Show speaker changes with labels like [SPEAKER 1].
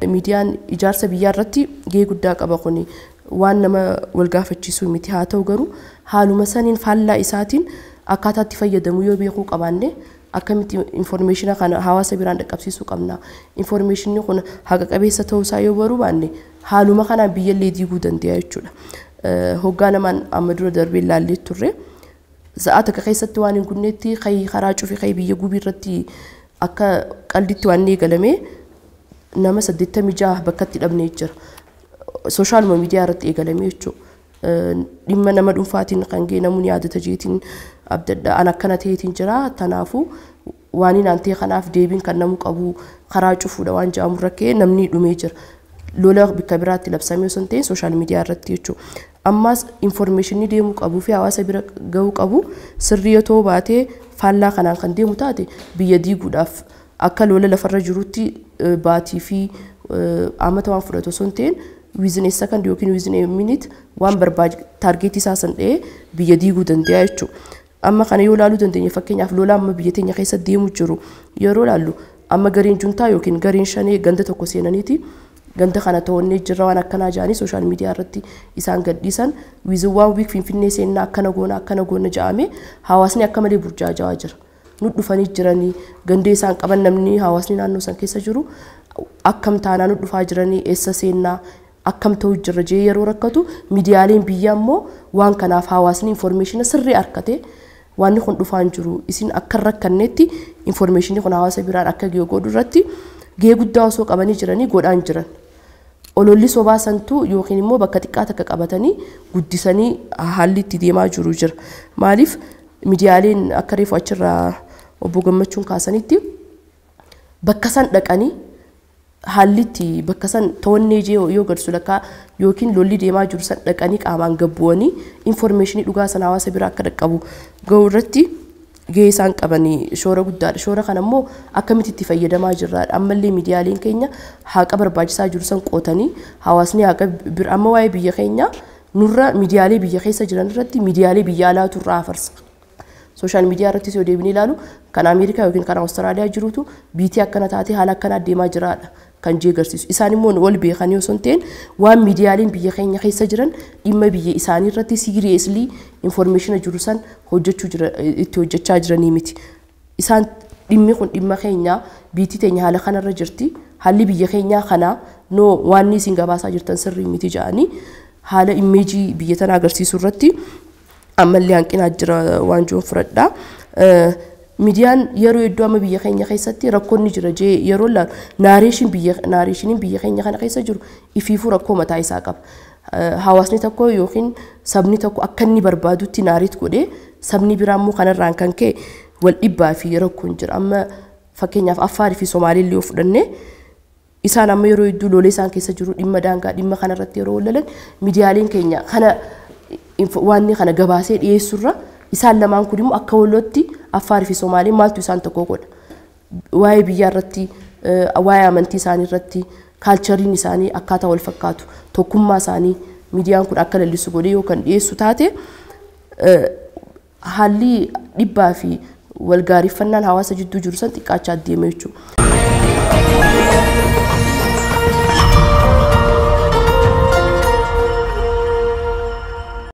[SPEAKER 1] Miidiyaan ijaarsa biyyaa irratti gahee guddaa qaba. Kuni waan nama wal gaafachiisuu miti. Haa ta'u garuu, haaluma saniin faallaa isaatiin akkaataa itti fayyadamu yoo beekuu qabaanne, akkamitti information kana hawaasa biraan dhaqqabsiisuu qabna? Informationni kun haqa qabeessa ta'uusaa yoo baruu baanne, haaluma kanaan biyyallee diiguu danda'a jechuudha. Hoggaa namaan amma dura darbee ilaallee turre, sa'aa takka keessatti waan hin gunneetti karaa cufi kayi biyya gubii irratti akka qalditti waan eegalame nama 86 bakkatti dhabnee jira. Social media irratti eegalame jechuudha. Dhimma nama dhuunfaatiin kan ga'e namoonni yaadata jeetiin abdadha. An akkana ta'eetiin jira. Kanaafuu waan hin ta'e kanaaf deebiin kan namu qabu karaa cufuudha waan jedhamu rakkee namni dhumee jira. Lola bakka biraatti labsamee osoo hin ta'in social media irratti jechuudha. Ammas informationni deemuu qabuu fi hawaasa bira gahuu qabu sirrii yoo ta'u baatee, faallaa kanaan kan deemu taate, biyya diiguudhaaf akka lola lafarra jirutti baatii fi amata waan fudhatu osoo hin ta'in, within a second yookiin within a minute waan barbaade target isaa san dha'ee biyya diiguu danda'a jechuudha. Amma kana yoo ilaaluu dandeenye, fakkeenyaaf lola amma biyya teenya keessa deemu jiru yeroo ilaallu, amma gareen juntaa yookiin gareen shanee ganda tokko seenaniiti ganda kana to'annee jirra waan akkanaa jedhanii social media irratti isaan gadhiisan, within one week Finfinnee seennaa, akkana goona, akkana goona jedhamee hawaasni akka malee burjaajawaa jira. Nu dhufanii jiranii gandee isaan qaban, namni hawaasni naannoo san keessa jiru akkam taanaa, nu dhufaa jiranii, eessa seennaa, akkam ta'u jirra jee yeroo rakkatu, miidiyaaleen biyyaa immoo waan kanaaf hawaasni information sirrii argate, waan kun dhufaan jiru isin akka hin rakkannetti informationni kun hawaasa biraan akka ga'u godhu irratti gahee guddaa osoo qabanii jiranii godhaan jiran. Ololli sobaa santuu yookiin immoo bakka xiqqaa takka qabatanii guddisanii haalli itti deemaa jiru jira. Maaliif, miidiyaaleen akka reefu achirraa obbo Gammachuun kaasanitti bakka san dhaqanii haalli itti bakka san to'annee jee yoo gadsu lakkaa yookiin lolli deemaa jiru san dhaqanii qaamaan gabbu'anii information dhugaa san hawaasa bira akka dhaqqabu ga'u irratti gahee isaan qabanii shoora guddaadha. Shoora kana immoo akkamitti itti fayyadamaa jirraadha. Ammallee miidiyaaleen keenya haqa barbaachisaa jiru san qootanii hawaasni haqa bira amma waa'ee biyya keenyaa nurra miidiyaalee biyya keessa jiran irratti miidiyaalee biyya alaatu irraa afarsa. Social media irrattis yoo deebinee ilaalu, kan Ameerikaa yookiin kan Awustiraaliyaa jirutu biitii akkana taatee haala akkanaa deemaa jiraadha kan jee agarsiisu. Isaan immoo wal beekanii osoo hin ta'in, waan miidiyaaleen biyya keenya keessa jiran dhimma biyya isaanii irratti seriously information jiru san hojjechuu jira itti hojjechaa jiranii miti. Isaan dhimmi kun dhimma keenyaa, biitii teenya haala kanarra jirti, haalli biyya keenyaa kanaa noo, waan isin gabaasaa jirtan sirrii miti jedhanii haala image biyya tanaa agarsiisuu irratti ammallee hanqinaa jira waan jiruun fudhadha. Miidiyaan yeroo hedduu amma biyya keenya keessatti rakkoonni jira jee yeroo ilaalu, narrationiin biyya keenya kana keessa jiru ifiifuu rakkoo mataa isaa qaba. Hawaasni tokko yookiin sabni tokko akka inni barbaadutti narrate godhee, sabni biraa immoo kanarraan kan ka'e wal dhibbaa fi rakkoon jira. Amma fakkeenyaaf Affaarii fi Somaalii yoo fudhanne, isaan amma yeroo hedduu lolee isaan keessa jiru dhimma daangaa, dhimma kanarratti yeroo wal lolan, miidiyaaleen keenya kana waan kana gabaasee dhiyeessurra, isaan lamaan kun immoo akka walotti Affaarii fi Somaaliin maaltu isaan tokko godha? Waa'ee biyyaa irratti, waa'ee amantii isaanii irratti, cultureiin isaanii akkaataa wal fakkaatu, tokkummaa isaanii miidiyaan kun akka lallisu godhee yoo kan dhiyeessu taate, haalli dhibbaa fi walgaariffannaan hawaasa jidduu jiru san xiqqaachaa deema jechuudha.